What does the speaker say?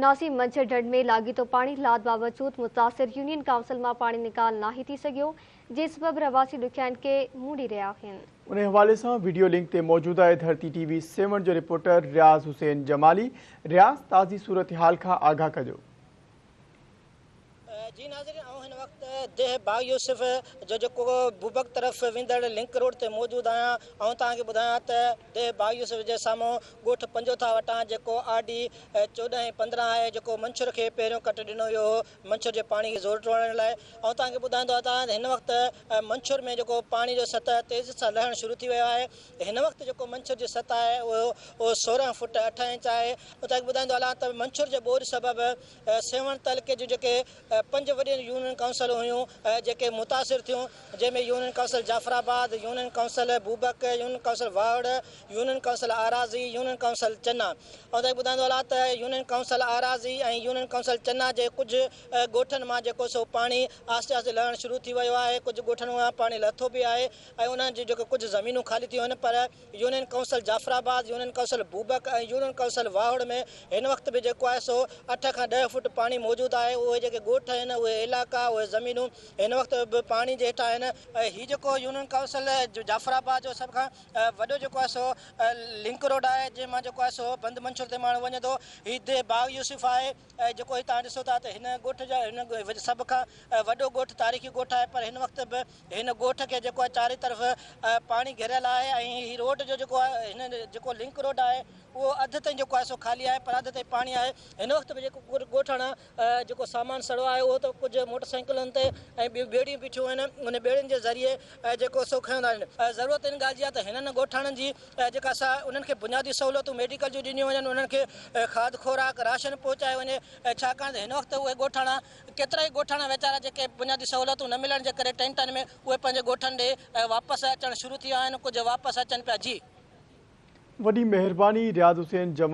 ناسي منڇر ڍنڍ ۾ لاڳيتو پاڻي لاٿ باوجود متاثر يونين ڪائونسل مان پاڻي نيڪال ناهي ٿي سگهيو، جنهن سبب رهواسي ڏکيائين کي منهن ڏئي رهيا آهن. انهي حوالي سان وڊيو لنڪ تي موجود آهي ڌرتي ٽي وي سيوهڻ جو رپورٽر رياض حسين جمالي. رياض تازي صورتحال کان آگاهه ڪجو. جي ناظرين آئون هن وقت ديهه باغ يوسف جو جيڪو بوبڪ طرف ويندڙ لنڪ روڊ تي موجود آهيان آئون توهان کي ٻڌايان ته ديهه باغ يوسف جي سامهون ڳوٺ پنجوٿا وٽان جيڪو آر ڊي 14 ۽ 15 آهي جيڪو منڇر کي پهريون ڪٽ ڏنو ويو هو منڇر جي پاڻي کي زور ٽوڙڻ لاء آئون توهان کي ٻڌائيندو هلان ته هن وقت منڇر ۾ جيڪو پاڻي جو سطح تيزي سان لهڻ شروع ٿي ويو آهي هن وقت جيڪو منڇر جي سطح آهي اهو 16 فوٽ 8 انچ آهي آئون توهان کي ٻڌائيندو هلان ته منڇر جي ٻوڏ سبب سيوهڻ تعلقي جون جيڪي پنج وڏين يونين ڪائونسلون هيون جيڪي متاثر ٿيون جنهن ۾ union council Jafarabad, union council Bobak, union council Wahar, union council Arazi, union council Channa. آئون توهان کي ٻڌائيندو هلان ته يونين ڪائونسل آراضي ۽ يونين ڪائونسل چنا جي ڪجهه ڳوٺن مان جيڪو سو پاڻي آهستي آهستي لهڻ شروع ٿي ويو آهي ڪجهه ڳوٺن مان پاڻي لٿو به آهي ۽ انهن جون جيڪي ڪجهه زمينون خالي ٿيون آهن پر union council Jafarabad, union council Bobak ۽ union council Wahar ۾ هن وقت به جيڪو آهي سو اٺ کان ڏهه فوٽ پاڻي موجود آهي، اهي جيڪي ڳوٺ آهن، اهي علائقا، اهي زمينون هن وقت به پاڻي جي هيٺ آهن. هي جيڪو يونين ڪائونسل جعفرآباد جو سڀ کان وڏو جيڪو آهي سو لنڪ روڊ آهي، جنهن مان جيڪو آهي سو بند منڇر تي ماڻهو وڃي ٿو. هي ديهه باغ يوسف آهي جيڪو هي توهان ڏسو ٿا ته هن ڳوٺ جا هن سڀ کان وڏو ڳوٺ تاريخي ڳوٺ آهي پر هن وقت به هن ڳوٺ کي جيڪو آهي چارئي طرف پاڻي گهريل آهي ۽ هي روڊ جو جيڪو آهي هن جيڪو لنڪ روڊ آهي اهو اڌ تائين جيڪو آهي سو خالي آهي پر اڌ تائين پاڻي آهي هن وقت به جيڪو ڳوٺاڻا جيڪو سامان سڙو آهي اهو ته ڪجهه موٽر سائيڪلن تي ۽ ٻيون ٻيڙيون بيٺيون آهن ان ٻيڙين جي ذريعي جيڪو سو کنيو آهن ضرورت ان ڳالهه جي آهي ته هنن ڳوٺاڻن جي جيڪا سا انهن کي بنيادي سهولتون ميڊيڪل جون ڏنيون وڃن انهن کي کاڌ خوراڪ راشن پهچايو وڃي ڇاڪاڻ ته هن وقت اهي ڳوٺاڻا ڪيترائي ڳوٺاڻا ويچارا جيڪي بنيادي سهولتون نه ملڻ جي ڪري ٽينٽن ۾ اهي پنهنجي ڳوٺن ڏي واپس اچڻ شروع ٿي ويا آهن ڪجهه واپس اچن پيا جي. وڏي مهرباني رياض حسين جمالي.